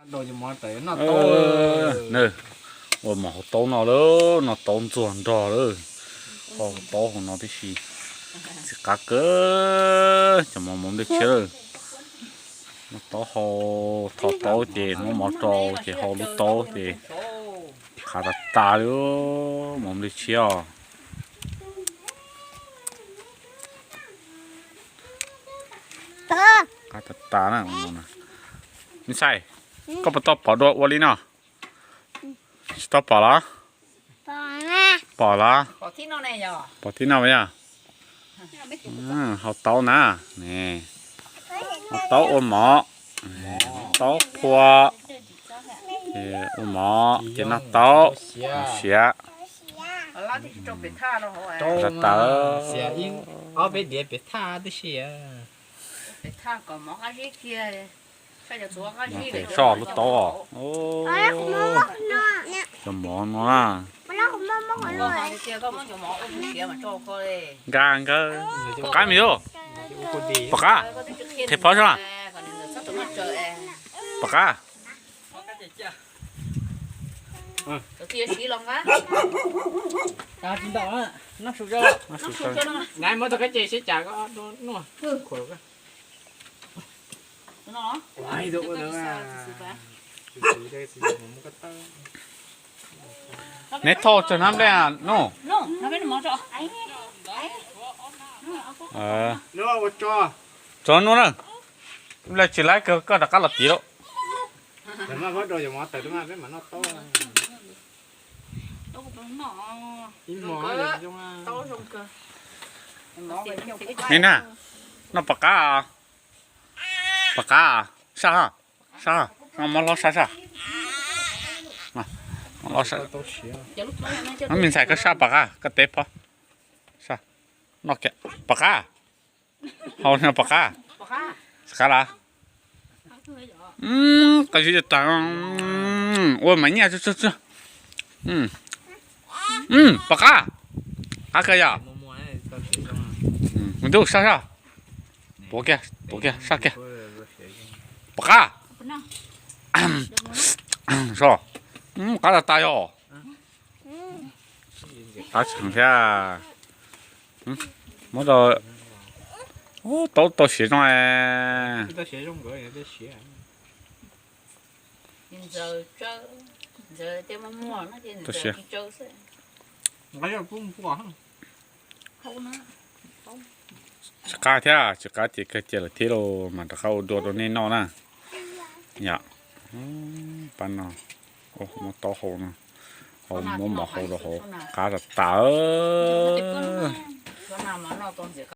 Ua mov hauv taub no lawm, noj taub ntxuag nrog lawm. Hau taub hauv no tib si, txiv qab kawg, cov mov mov nplej tshiab lawm. Noj taub hau, tho taub ces muab mov rau ces hau lub taub ces qab tas tas li, mov nplej tshiab os. Qab tas tas na. Me ntxhais, koj puas tau pom dua ua li no? Tsis tau pom los? Pom los? Pom thib no yog? Hau taub na, hau taub ua mov, taub qhua, ua mov ces noj taub, siav. Tawv, ob peb diav pem thaj tib si. Soj lub taub os. Cov mov no na. Nkag nkawd, pom qab me yus. Pom qab, qhia phov soj. Pom qab. Neb thauj tsawg hnab nplej nuj? Tso nuj na. Nplej tsis laib kawg koj rov qab los tiv lauj. Ni na, noj pom qab, pom qab, saj, saj, mov hlob saj saj. Me ntxhais koj saj pom qab, koj teb phov. Saj, noj kiag, pom qab. Hau no pom qab. Qab las. Qab zib tas, ua mas nyiaj tsuag tsuag. Pom qab. Qab kawg yom. Mus ntuj saj saj. Tuav kiag, tuav kiag, saj kiag. Pom qab. Soj. Qab tas tas yom. Qab tseem thiab. Muab rau, taub tau siav zoo. Tau siav. Tsis qab thiab, tsis qab ces kawg cia lawm thiab los mas rov qab ua dua rau nej noj na. Yom, pab no, muab taub hau no, hau muab mov hau rau hauv qab tas tas.